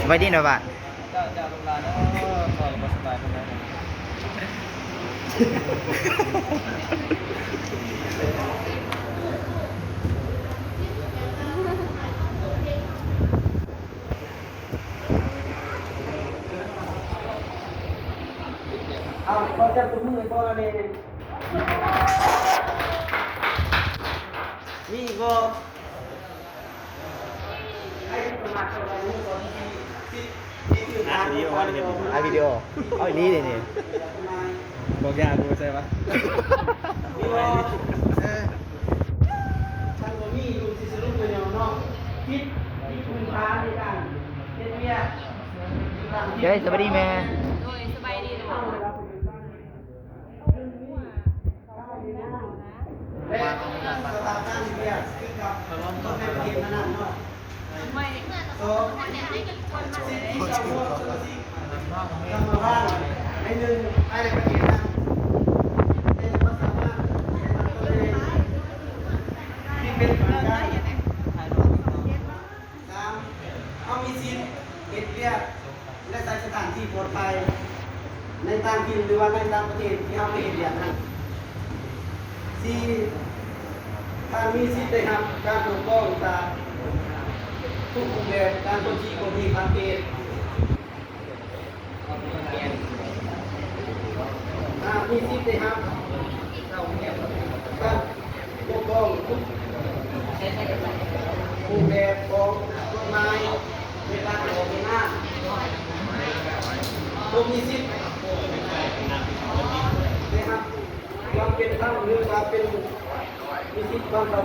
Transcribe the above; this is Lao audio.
ໄວ້ດີເນາະບ້ານ. ມີອີກບໍ່? ອັດວິດີໂອ ເອົາອີ່ຫຼີເດນີ້. ບອກຍາກ ກູໃສ່ວະ. ເຈົ້າ ສະບາຍດີແມ່. ໂດຍ ສະບາຍດີ. ສາມ ເຮົາມີສິດເຮັດວຽກ ແລະ ໃຊ້ສະຖານທີ່ປອດໄພໃນຕ່າງຖິ່ນ ຫຼືວ່າໃນຕ່າງປະເທດທີ່ເຮົາໄປເຮັດວຽກນັ້ນ. ສີ່ ທ່ານມີສິດໄດ້ຮັບການປົກປ້ອງຈາກທຸກຮູບແບບການກົດຂີ່ຂົ່ມເຫງທາງເພດ. ທ່ານມີສິດໄດ້ຮັບການປົກປ້ອງທຸກຮູບແບບຂອງກົດໝາຍໃນການອອກເປັນນາມ. ຕົນມີສິດໄດ້ຮັບຄວາມເປັນທຳ ຫຼືວ່າເປັນ ມີສິດຄວາມເທົ່າ